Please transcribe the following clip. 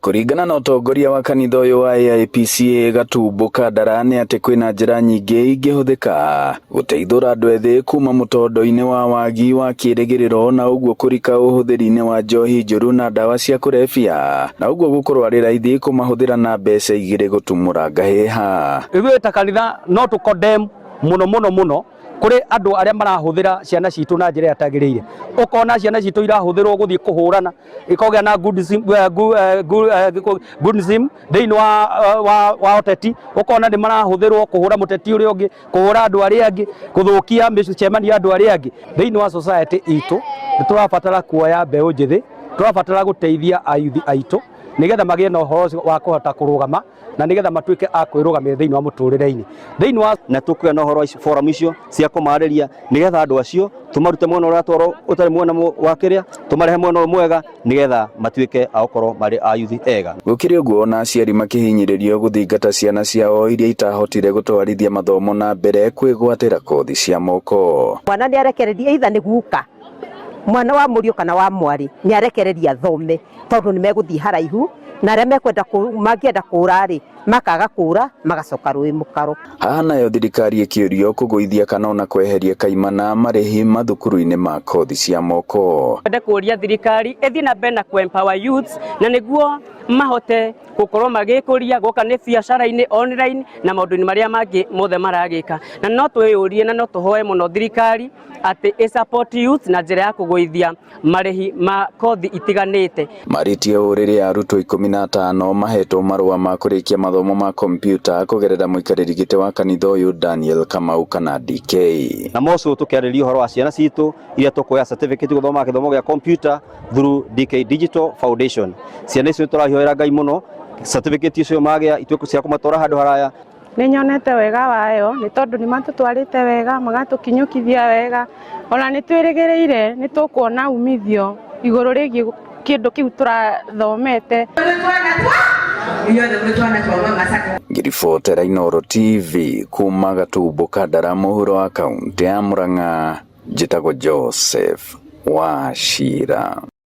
Kũringana na ũtongoria wa kanitha ũyũ wa AIPCA Gatumbo Kandara nĩ atĩ kwĩna njĩra nyingĩ ingĩhũthĩka gũteithũra andũ ethĩ kuma mũtondo-inĩ wa wagi wa kĩrĩgĩrĩro na ũguo kũrika ũhũthĩri-inĩ wa njohi njũru na ndawa cia kũrebia na ũguo gũkorwo arĩ raithi kũmahũthĩra na mbeca igĩrĩ gũtumũra ngahĩha. Ithuĩ ta kanitha no tũ condemn mũno mũno mũno kũrĩ andũ arĩa marahũthĩra ciana citũ na njĩra ĩrĩa ĩtagĩrĩire. Ũkona ciana citũ irahũthĩrwo gũthiĩ kũhũrana, ikogĩa na goodism thĩinĩ wa ũteti, ũkona nĩ marahũthĩrwo kũhũra mũteti ũrĩa ũngĩ, kũhũra andũ arĩa angĩ, gũthũkia mĩcemanio ya andũ arĩa angĩ. Thĩinĩ wa society itũ nĩ tũrabatara kuoya mbeũ njĩthĩ, tũrabatara gũteithia ayuthi aitũ nĩgetha magĩe na ũhoro ũcio wa kũhota kũrũgama na nĩgetha matuĩke a kwĩrũgamĩrĩra thĩinĩ wa mũtũrĩre-inĩ. Thĩinĩ wa na tũkũgĩa na ũhoro wa forum icio cia kũmarĩria nĩgetha andũ acio tũmarute mwena ũrĩa twarwo ũtarĩ mwena wa kĩrĩa, tũmarehe mwena ũyũ mwega nĩgetha matuĩke a gũkorwo marĩ ayuthi ega. Gũkĩrĩ ũguo, ona aciari makĩhinyĩrĩrio gũthingata ciana ciao iria itahotire gũtwarithia mathomo na mbere kwĩgwatĩra kothi cia moko. Mwana nĩ arekereria either nĩ guka mwana wa mũriũ kana wa mwarĩ nĩ arekereria athome tondũ nĩ megũthiĩ haraihu na arĩa mekwenda mangĩenda kũra rĩ makaga kũra magacoka rũĩ mũkaro. Haha nayo thirikari ĩkĩũrio kũgũithia kana ona kweheria kaimana marĩhi mathukuru-inĩ ma kothi cia moko. Twende kũria thirikari ĩthiĩ na mbere na kũ empower youths na nĩguo mahote gũkorwo magĩkũria gwoka nĩ biacara-inĩ online na maũndũ-inĩ marĩa mangĩ mothe maragĩka, na no twĩyũrie na no tũhoe mũno thirikari atĩ ĩ support youth na njĩra ya kũgũithia marĩhi ma kothi itiganĩte. Marĩtie ũũ rĩrĩa arutwo 15 mahetwo marũa ma kũrĩkia mathomo ma kompiuta kũgerera mũikarĩri gĩtĩ wa kanitha ũyũ Daniel Kamau kana DK. Na moco tũkĩarĩrĩria ũhoro wa ciana citũ iria tũkuoya certificate gũthoma gĩthomo gĩa computer through DK Digital Foundation. Ciana icio nĩtũrahoera Ngai mũno certificate icio magĩa ituĩke cia kũmatwara handũ haraya. Nĩ nyonete wega wayo nĩ tondũ nĩ matũtwarĩte wega, magatũkinyũkithia wega, ona nĩ twĩrĩgĩrĩire nĩ tũkuona umithio igũrũ rĩgiĩ kĩndũ kĩu tũrathomete. Ngĩribotera Inooro TV kuma Gatumbo Kandara mũhuro wa kaũntĩ ya Murang'a, njĩtagwo Joseph Wachira.